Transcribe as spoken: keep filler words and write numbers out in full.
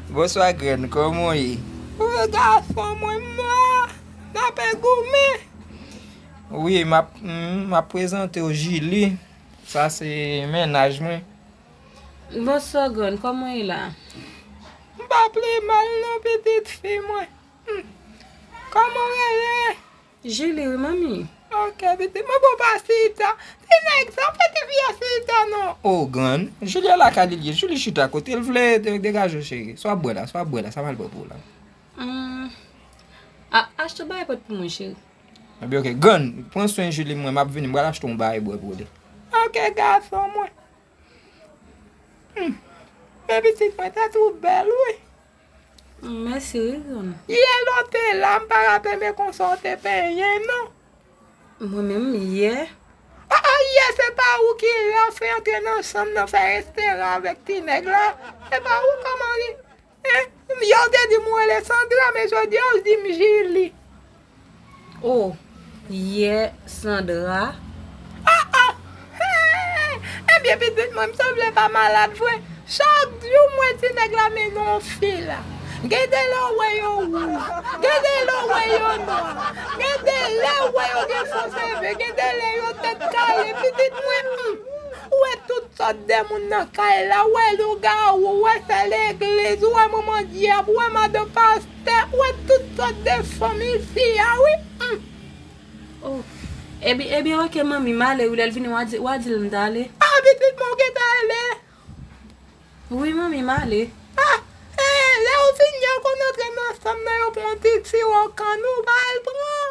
Bonswa, grann, kòman w ye? Wi, gason mwen, m la, n ap goumen. Wi, m ap, m, m ap prezante w Julie. Sa se mennaj mwen. Bonswa, grann, kòman w ye la? M pa pi mal non, pitit fi mwen. Hmm. Kòman w rele? Julie, wi, manmi. Ok, pitit mwen, bon, pa chita. Ti nèg sa, fè ti fi a chita non. O, grann, Julie lakay li ye. Julie chita kote l vle, de-, degaje w, cheri. Sa w ap bwè la, sa w ap bwè la, sa m al bwè pou w la. Hmm. A, achte yon bagay pot pou mwen, cheri. Ebyen, ok, grann, pran swen Julie, mwen, m ap vini, m pral achte yon bagay bwè pou li. Ok, gason mwen. Hmm. Men pitit mwen, tèt ou bèl, wi. Mèsi, wi, grann. Yè lè w te la, m pa rape men konsa w te penyen, non. Mwen menm, yè. Ah, ah, yè, se pa ou ki la fè antre nan chanm nan, fè restoran avèk ti nèg la. Se pa ou, kòman li? Hein? Yè w te di m ou rele Sandra, men jodi a w di m Julie. Oh, yè Sandra. Ah, ah! Hey! Ebyen, pitit mwen, m sanble pa malad vre. Chak jou m wè ti nèg la mennen yon fi la. Gen de lè w wè yo wouj, gen de lè w wè yo nwa, gen de lè w wè yo gen fo cheve, gen de lè yo tèt kale. Pitit mwen, hmm, ou wè tout sòt de moun nan kay la, ou wè lougawou, ou wè sè legliz, ou wè manman dyab, ou wè madan pastè, ou wè tout sòt de fanm isi a, wi. Hmm. Oh. Ebyen, ebyen, ok, manmi, m ale, wi, lè l vini, w a di, w a di l m t ale. Ah, pitit mwen, ou gentan ale? Wi, manmi, m ale. Ah, eh, lè ou fin, yo konn antre nan chanm nan, yo pran ti siwo kann ou ba l pran.